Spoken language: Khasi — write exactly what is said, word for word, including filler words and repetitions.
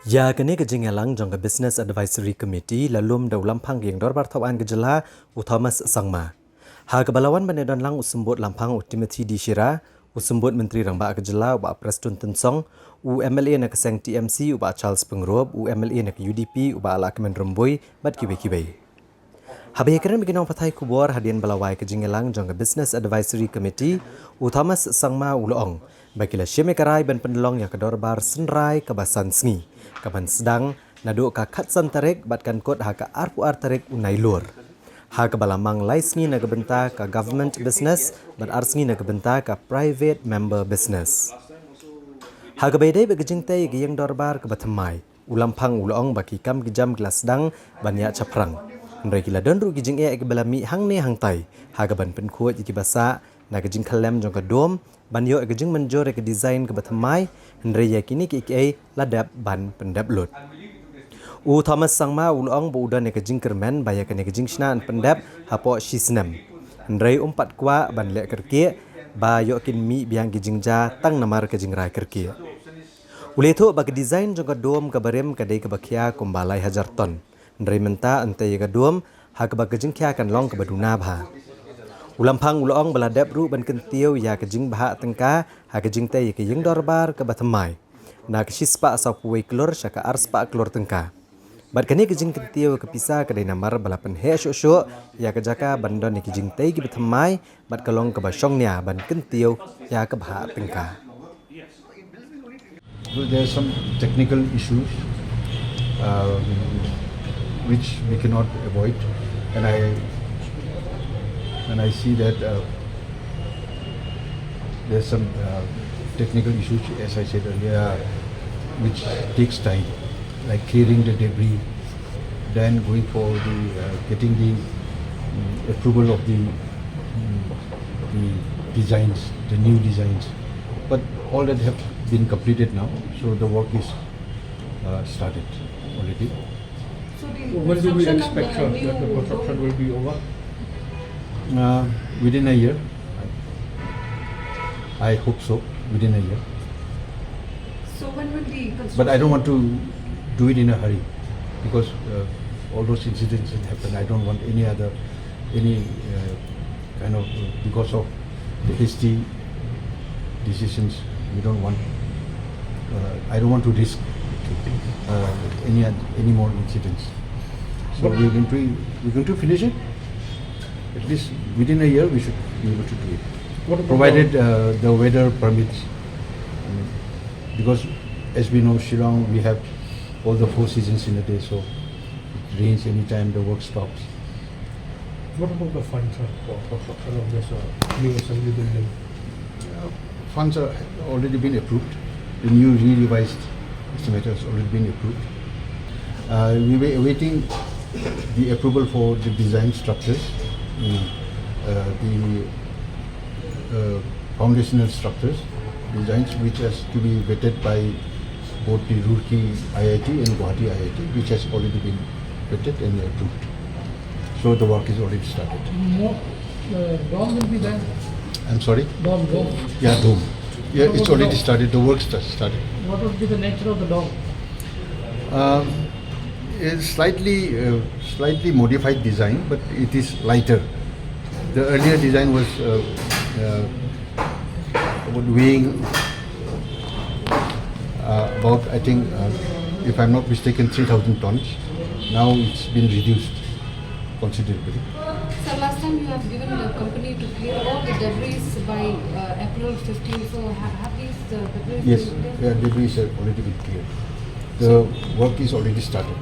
Ïa kane ka jingïalang jong ka Business Advisory Committee la lum da u Lamphang ka Ïing Dorbar Thawaiñ ka Jylla, u Thomas Sangma. Ha kaba la wan ban ïadon lang u Symbud Lamphang, u Timothy D Shira, u Symbud Myntri Rangbah ka Jylla, u Bah Prestone Tynsong, u M L A na ka seng T M C, u Bah Charles Pyngrope, u M L A na ka U D P, u Bah Lahkmen Rymbui, bad kiwei kiwei. Haba ïakren bad ki nongpathai khubor hadien ba la wai ka jingïalang jong ka Business Advisory Committee, u Thomas Sangma u la ong ba ki la shim ïa ka rai ban pynlong ïa ka dorbar synrai kaba san sngi, kaban sdang naduh ka khatsan tarik bad kan kut ha ka arphew ar tarik u Nailur. Ha kaba la mang lai sngi na ka bynta ka government business bad ar sngi na ka bynta ka private member business. Ha kaba ïadei bad ka jingtei ïa ka ïing dorbar kaba thymmai, u Lamphang u la ong ba ki kam ki jam ki la sdang ban ïaid shaphrang. Hynrei ki la don ruh ki jingeh kiba la mih hangne hangtai ha kaban pynkhuid ïa kiba sah na ka jingkhyllem jong ka dome, ban ïoh ïa ka jingmynjur ïa ka design kaba thymmai, hynrei ïa kine kiei kiei la dep ban pyndep lut. U Thomas Sangma u la ong ba u don ïa ka jingkyrmen ba ïa kane ka jingshna yn pyndep hapoh shi snem, hynrei um pat kwah ban leh kyrkieh ba ïoh kin mih biang ki jingjia tang namar ka jingrai kyrkieh. U la ïathuh ba ka design jong ka dome kaba rim ka dei kaba khia kumba lai hajar ton. Hynrei mynta yn tei ïa ka dome ha kaba ka jingkhia kan long kaba duna bha. U Lamphang u la ong ba la dep ruh ban kyntiew ïa ka jingbhah tyngka ha ka jingtei ïa ka ïing dorbar kaba thymmai, na ka shispah sawphew wei klur sha ka arspah klur tyngka. Bad kane ka jingkyntiew ïa ka pisa ka dei namar ba la pynheh shuh shuh ïa ka jaka ban don ïa ki jingtei kiba thymmai, bad ka long kaba shongnia ban kyntiew ïa ka bhah tyngka. So there are some technical issues, um, which we cannot avoid, and I and I see that uh, there's some uh, technical issues, as I said earlier, which takes time, like clearing the debris, then going for the uh, getting the mm, approval of the mm, the designs, the new designs. But all that have been completed now, so the work is uh, started already. So the When do we construction of expect, the sir, new that the construction dome- will be over? Uh, within a year, I hope so, within a year. So when will the construction? But I don't want to do it in a hurry because uh, all those incidents that happened. I don't want any other, any uh, kind of uh, because of the hasty decisions. We don't want. Uh, I don't want to risk uh, any oth- any more incidents. So we're going to we're going to finish it. At least within a year, we should be able to do it, What about provided uh, the weather permits. Um, because, as we know, Shillong, we have all the four seasons in a day, so it rains anytime, the work stops. What about the funds, sir, for construction of this uh, new assembly building? Uh, funds are already been approved. The new re-revised estimate has already been approved. Uh, we were awaiting the approval for the design structures, mm, uh, the uh, foundational structures, designs which has to be vetted by both the Roorkee I I T and Guwahati I I T, which has already been vetted and approved. So the work is already started. More uh, dome will be there. I'm sorry? Dome, dome. Yeah, dome. Yeah, it's already started. The work sta- started. What would be the nature of the dome? Um, it's slightly, uh, slightly modified design, but it is lighter. The earlier design was uh, uh, weighing uh, about, I think, uh, if I'm not mistaken, three thousand tons. Now it's been reduced considerably. Sir, last time you have given the company to clear all the debris by uh, April fifteenth. So have, have these uh, debris Yes, been cleared? Yeah, debris have already been cleared. The work is already started.